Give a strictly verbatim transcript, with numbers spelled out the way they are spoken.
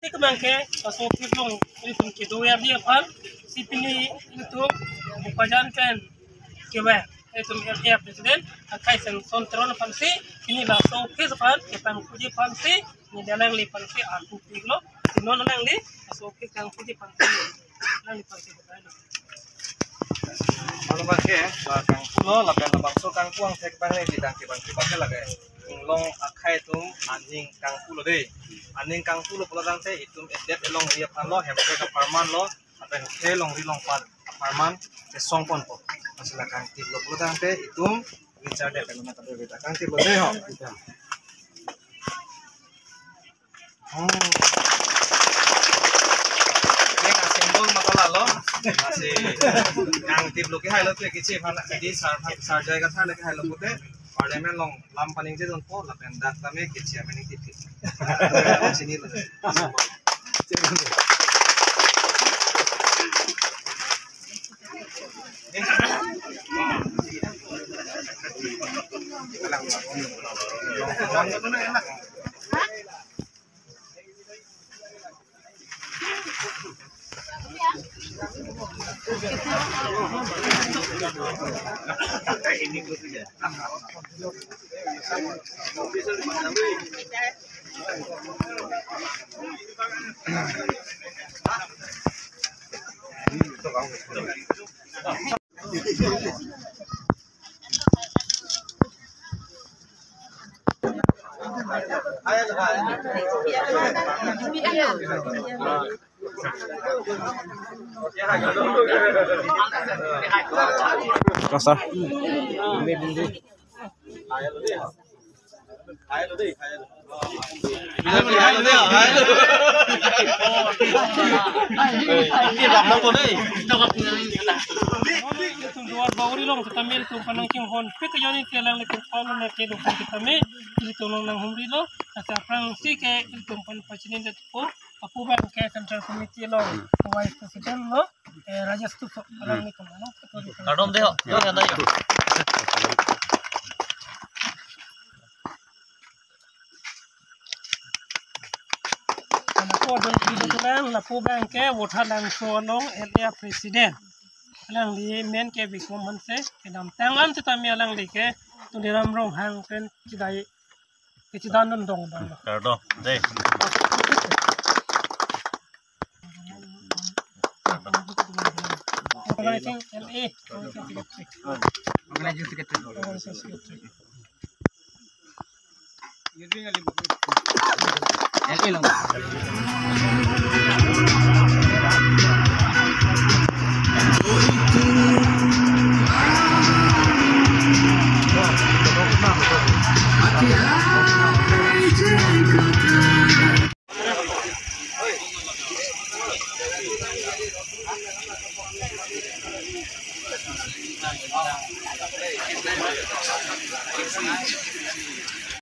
Kemang ke, laso office along ilitum kedo ya di aphan, si pini ilitum Bokajan pen kevang ilitum L A president, akhai Samson Teron aphan si, pini laso office aphan kepangkuji aphan si, neli alangli aphan si arpu piklo, si non alangli laso office kangkuji aphan si, alangli aphan si. Manu bangke, la kangpulo, lapen labangso kangpu angthek bang le, bidang ke bangke bangke lake. Inglong akhai atum aning kangpulo dei. Aning kangpulo pulo tangte itum edet elongri aphan lo, Hemprek aparman lo, lapen khei longri longpat aparman kesong ponpo. Lasi la kangtiplo pulo tangte itum Richard de Pelona kado kita kangtiplo dei ho. Hmm. Ini kasih dong masalah lo. Masih kangtiplo ke hai lo tuh kecil anak jadi sar sar jaga thar lagi hai lo pute. Parliament along lam paning je donpo lapen dak tame kecil amen tip tip. Sini lo. Kasar. Ilitum Duarbagori along sitame ilitum penang chinghon pik ke joni kelang ilitum palu na kedo sitame ilitum along nanghumrilo. Lasi aphrangsi ke ilitum pen pachini detpo, lapu bangke Central Committee along Vice President lo, eh, Rajesh Tuso, alangli tum ano. Kardom dei ho, yo, yo, yo. Lapu adon video tulang, lapu bangke Vothatlangso along L A president. Alangli men ke Bikram Hanse, kedamtang an sitame alangli ke Tuliram Ronghang pen chidai, kechidan dun dong dong. Kardom dei. Organizing L A. Organizing Secretary. Organizing Secretary. L A lang.